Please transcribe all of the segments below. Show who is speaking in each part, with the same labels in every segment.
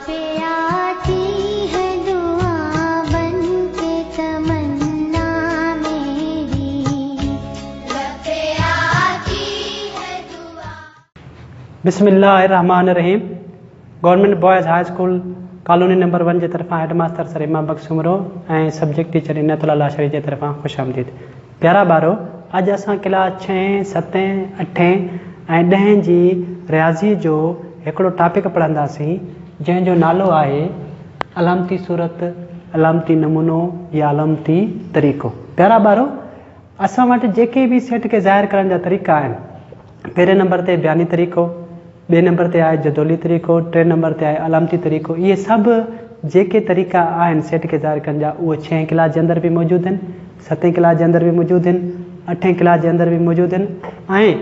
Speaker 1: पे आती है दुआ बन के तमन्ना मेरी। लब पे आती है दुआ।
Speaker 2: बिस्मिल्लाहिर्रहमानिर्रहीम। Government boys high school colony number 1 जे तरफ़ां हेड मास्टर सर इमाम बख्श सुमरो ऐं सब्जेक्ट टीचर इनायतुल्लाह लाशरी जे तरफ़ां ख़ुशि आमदीद। प्यारा ॿारो, अॼु असां क्लास 6, 7, 8 ऐं 10 जी रियाज़ी जो हिकिड़ो टॉपिक पढ़ंदासीं जंहिंजो नालो आहे अलामती सूरत, अलामती नमूनो या अलामती तरीक़ो। प्यारा ॿारो, असां वटि जेके बि सेट खे ज़ाहिर करण जा तरीक़ा आहिनि, पहिरें नंबर ते बयानी तरीक़ो, ॿिए नंबर ते आहे जदोली तरीक़ो, टे नंबर ते आहे अलामती तरीक़ो। इहे सभु जेके तरीक़ा आहिनि सेट खे ज़ाहिर करण जा, उहे 6 क्लास जे अंदरि बि मौजूदु आहिनि, 7 क्लास जे अंदरि बि मौजूदु आहिनि, 8 क्लास जे अंदरि बि मौजूदु आहिनि ऐं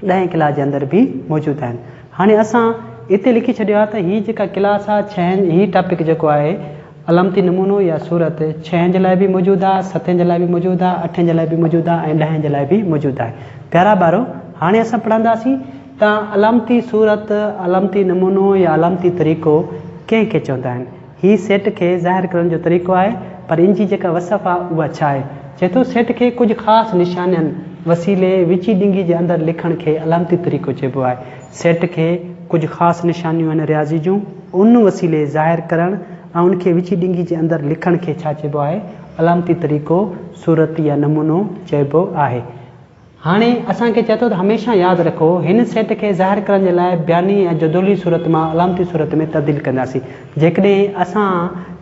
Speaker 2: 10 क्लास जे अंदरि बि मौजूदु आहिनि। हाणे असां हिते लिखी छॾियो आहे त हीअ जेका क्लास आहे 6, हीअ टॉपिक जेको आहे अलामती नमूनो या सूरत 6 जे लाइ बि मौजूदु आहे, 7 जे लाइ बि मौजूदु आहे, 8 जे लाइ बि मौजूदु आहे ऐं 10 जे लाइ बि मौजूदु आहे। प्यारा ॿारो, हाणे असां पढ़ंदासीं त अलामती सूरत, अलामती नमूनो या अलामती तरीक़ो कंहिंखे चवंदा आहिनि। हीअ सेट खे ज़ाहिर करण जो तरीक़ो आहे, पर इन जी जेका वसफ़ आहे उहा छा आहे? चए थो सेट खे कुझु ख़ासि निशानियुनि वसीले विची ॾिंगी जे अंदरि लिखण खे अलामती तरीक़ो चइबो आहे। सेट खे कुझु ख़ासि निशानियूं आहिनि रियाज़ी जूं, उन वसीले ज़ाहिर करण ऐं उनखे विची ॾिंगी जे अंदरि लिखण खे छा चइबो आहे? अलामती तरीक़ो, सूरत या नमूनो चइबो आहे। हाणे असांखे चए थो त हमेशह यादि रखो, हिन सेट खे ज़ाहिर करण जे लाइ बयानी ऐं जदोली सूरत मां अलामती सूरत में तब्दील कंदासीं। जेकॾहिं असां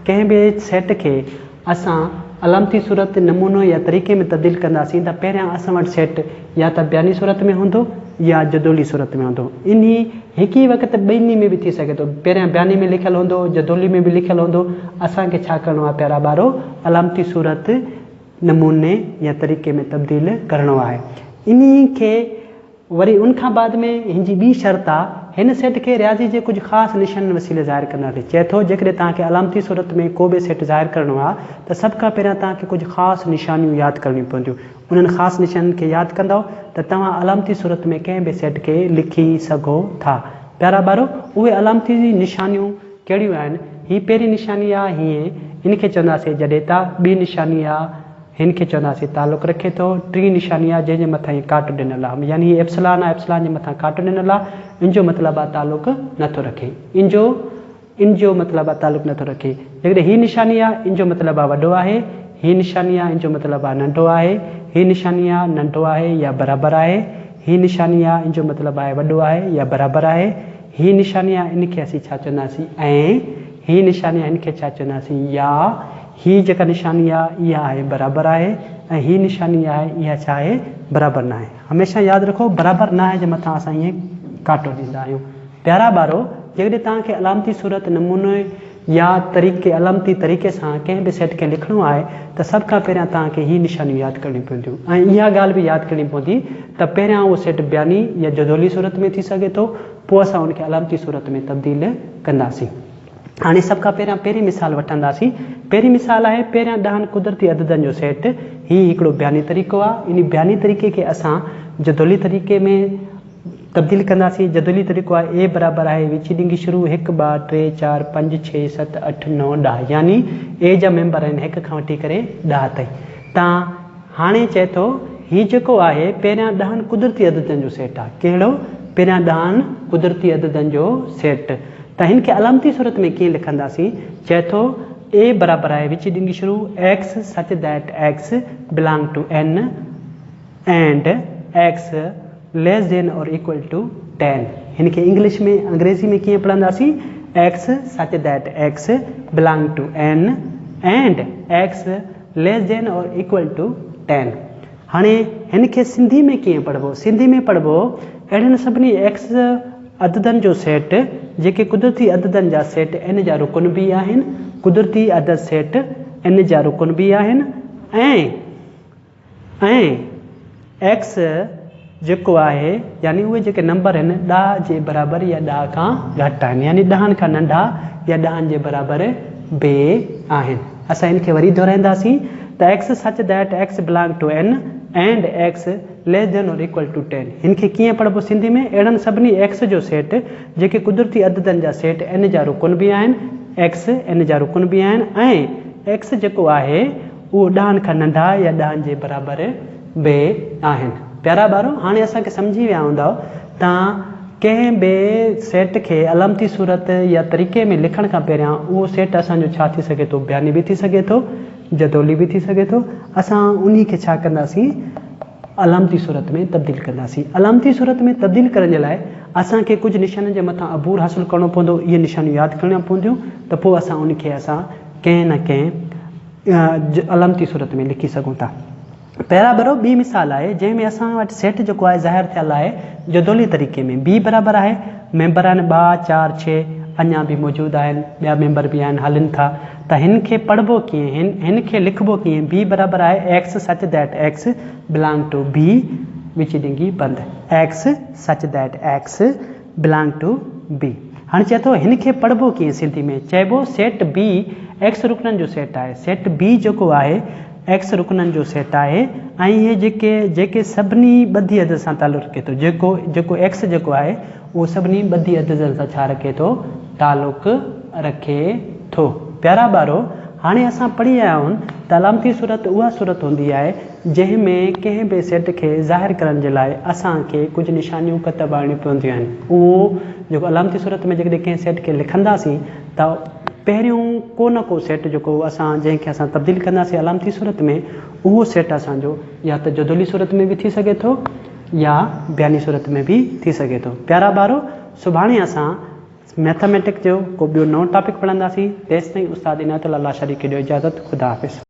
Speaker 2: कंहिं बि सेट खे असां अलामती सूरत, नमूनो या तरीक़े में तब्दील कंदासीं त पहिरियां असां वटि सेट या त बयानी सूरत में हूंदो या जदोली सूरत में हूंदो। इन्ही हिकु ई वक़्तु ॿिन्ही में बि थी सघे थो, पहिरियां बयानी में लिखियलु हूंदो, जदोली में बि लिखियलु हूंदो। असांखे छा करिणो आहे प्यारा ॿारो? अलामती सूरत, नमूने या तरीक़े में तब्दील करिणो आहे। इन्ही खे वरी उन खां बाद में हिन जी ॿी शर्त आहे, हिन सेट खे रियाज़ी जे कुझु ख़ासि निशाननि वसीले ज़ाहिर कंदासीं। चए थो जेकॾहिं तव्हांखे अलामती सूरत में को बि सेट ज़ाहिर करिणो आहे त सभ खां पहिरियां तव्हांखे कुझु ख़ासि निशानियूं यादि करणियूं पवंदियूं। उन्हनि ख़ासि निशाननि खे यादि कंदव त तव्हां अलामती सूरत में कंहिं बि सेट खे लिखी सघो था। प्यारा ॿारो, उहे अलामती निशानियूं कहिड़ियूं आहिनि? हीअ पहिरीं निशानी आहे हीअं, इनखे चवंदासीं जॾेता। ॿी निशानी आहे हिन खे चवंदासीं तालुक रखे थो। टीं निशानी आहे जंहिंजे मथां हीअ काटो ॾिनल आहे, यानी हीअ एप्सिलॉन आहे, एप्सिलॉन जे मथां काटो ॾिनल आहे, इन जो मतिलबु आहे तालुक नथो रखे, इन जो मतिलबु आहे तालुक नथो रखे। जेकॾहिं हीअ निशानी आहे, इन जो मतिलबु आहे वॾो आहे। हीअ निशानी आहे, इन जो मतिलबु आहे नंढो आहे। हीअ निशानी आहे नंढो आहे या बराबरि आहे। हीअ निशानी आहे, इन जो मतिलबु आहे वॾो आहे या बराबरि आहे। हीअ निशानी आहे, इनखे असीं छा चवंदासीं? ऐं हीअ निशानी आहे, इनखे छा चवंदासीं? या। हीअ जेका निशानी आहे इहा आहे बराबरि आहे, ऐं हीअ निशानी आहे इहा छा आहे? बराबरि न आहे। हमेशह यादि रखो, बराबरि न आहे जे मथां असां ईअं काटो ॾींदा आहियूं। प्यारा ॿारो, जेकॾहिं तव्हांखे अलामती सूरत, नमूने या तरीक़े, अलामती तरीक़े सां कंहिं बि सेट खे लिखिणो आहे त सभ खां पहिरियां तव्हांखे हीअ निशानियूं यादि करणियूं पवंदियूं ऐं इहा ॻाल्हि बि यादि करणी पवंदी त पहिरियां उहो सेट बयानी या जदोली सूरत में थी सघे थो, पोइ असां उनखे अलामती सूरत में तब्दील कंदासीं। हाणे सभ खां पहिरियां पहिरीं मिसाल वठंदासीं। पहिरीं मिसाल आहे पहिरियां 10 कुदरती अददनि जो सेट। हीअ हिकिड़ो बयानी तरीक़ो आहे। इन बयानी तरीक़े खे असां जदोली तरीक़े में तब्दील कंदासीं। जदोली तरीक़ो आहे ए बराबरि आहे विची ॾिंगी शुरू 1 2 3 4 5 6 7 8 9 10, यानी ए जा मेंबर आहिनि 1 खां वठी करे 10 ताईं। तव्हां हाणे चए थो हीअ जेको आहे पहिरियां 10 कुदरती अददनि जो सेट आहे। कहिड़ो? पहिरियां 10 कुदरती अददनि जो सेट। त हिन खे अलामती सूरत में कीअं लिखंदासीं? चए थो ए बराबरि आहे विची ॾिंगी शुरू x such that x belong to N and x less than or equal to 10। हिन खे इंग्लिश में, अंग्रेज़ी में कीअं पढ़ंदासीं? X such that x belong to N and x less than or equal to 10। हाणे हिन खे सिंधी में कीअं पढ़िबो? सिंधी में पढ़िबो अहिड़नि सभिनी एक्स अददनि जो सेट जेके कुदरती अददनि जा सेट एन जा रुकन बि आहिनि, कुदरती अदद सेट एन जा रुकन बि आहिनि ऐं एक्स जेको आहे, यानी उहे जेके नंबर आहिनि 10 जे बराबरि या 10 खां घटि आहिनि, यानी 10 खां नंढा या 10 जे बराबरि बि आहिनि। असां हिन खे वरी दोहराईंदासीं त x such that x belong to N and x Less than or equal to 10. هن کي ڪيئن پڙهبو سنڌي ۾؟ اهڙن سڀني ايڪس جو سيٽ جيڪي قدرتي عددن جا سيٽ اين جا رڪن به آهن، ايڪس اين جا رڪن به آهن ۽ ايڪس جيڪو آهي اهو ڏهن کان ننڍا يا ڏهن جي برابر به آهن. پيارا ٻارو هاڻي اسان کي سمجهي ويا هوندؤ ته ڪنهن به سيٽ کي علامتي صورت يا طريقي ۾ لکڻ کان پهريان اهو سيٽ اسان جو ڇا ٿي سگهي ٿو بياني به ٿي سگهي ٿو جدولي به ٿي سگهي ٿو. اسان انهي کي ڇا ڪنداسين؟ علامتي صورت ۾ تبديل ڪنداسين. علامتي صورت ۾ تبديل ڪرڻ جي لاء اسان کي ڪجهه نشانين جي مٿان عبور حاصل ڪرڻو پوندو. اهي نشانيون ياد ڪرڻيون پونديون ته پوء اسان ان کي اسان ڪنهن نه ڪنهن علامتي صورت ۾ لکي سگهون ٿا. پيرا ٻرو ٻي مثال آهي جنهن ۾ اسان وٽ سيٽ جيڪو آهي ظاهر ٿيل آهي جدولي طريقي ۾ بي برابر آهي ميمبر آهن ٻه چار ڇهه اڃا به موجود آهن ٻيا ميمبر به آهن هلن ٿا ته هن کي پڙهبو ڪيئن هن هن کي لکبو ڪيئن بي برابر آهي X such that X belong to B وچ ڏنگي بند X such that X belong to B هاڻي چئي ٿو هن کي پڙهبو ڪيئن سنڌي ۾ چئبو سيٽ بي ايڪس رڪنن جو سيٽ آهي سيٽ بي جيڪو آهي ايڪس رڪنن جو سيٽ آهي ۽ اهي جيڪي جيڪي سڀني ٻڌي عدد سان تعلق رکي ٿو جيڪو جيڪو ايڪس جيڪو آهي اهو سڀني ٻڌي عددن سان ڇا رکي ٿو تعلق رکي ٿو. پيارا ٻارو هاڻي اسان پڙهي آيا آهيون ته علامتي صورت اها صورت هوندي آهي جنهن ۾ ڪنهن به سيٽ کي ظاهر ڪرڻ جي لاء اسان کي ڪجهه نشانيون ڪتب آڻڻيون پونديون آهن اهو جيڪو علامتي صورت ۾ جيڪڏهن ڪنهن سيٽ کي لکنداسين ته پهريون ڪو نه ڪو سيٽ جيڪو اسان جنهن کي اسان تبديل ڪنداسين علامتي صورت ۾ اهو سيٽ اسان جو يا ته جدولي صورت ۾ به ٿي سگهي ٿو يا بياني صورت ۾ به ٿي سگهي ٿو. پيارا ٻارو سڀاڻي اسان ميٿاميٽڪ جو ڪو ٻيو نئون ٽاپڪ پڙهنداسين تيستائين استاد عنايت الله لاشاري کي ڏيو اجازت خدا حافظ.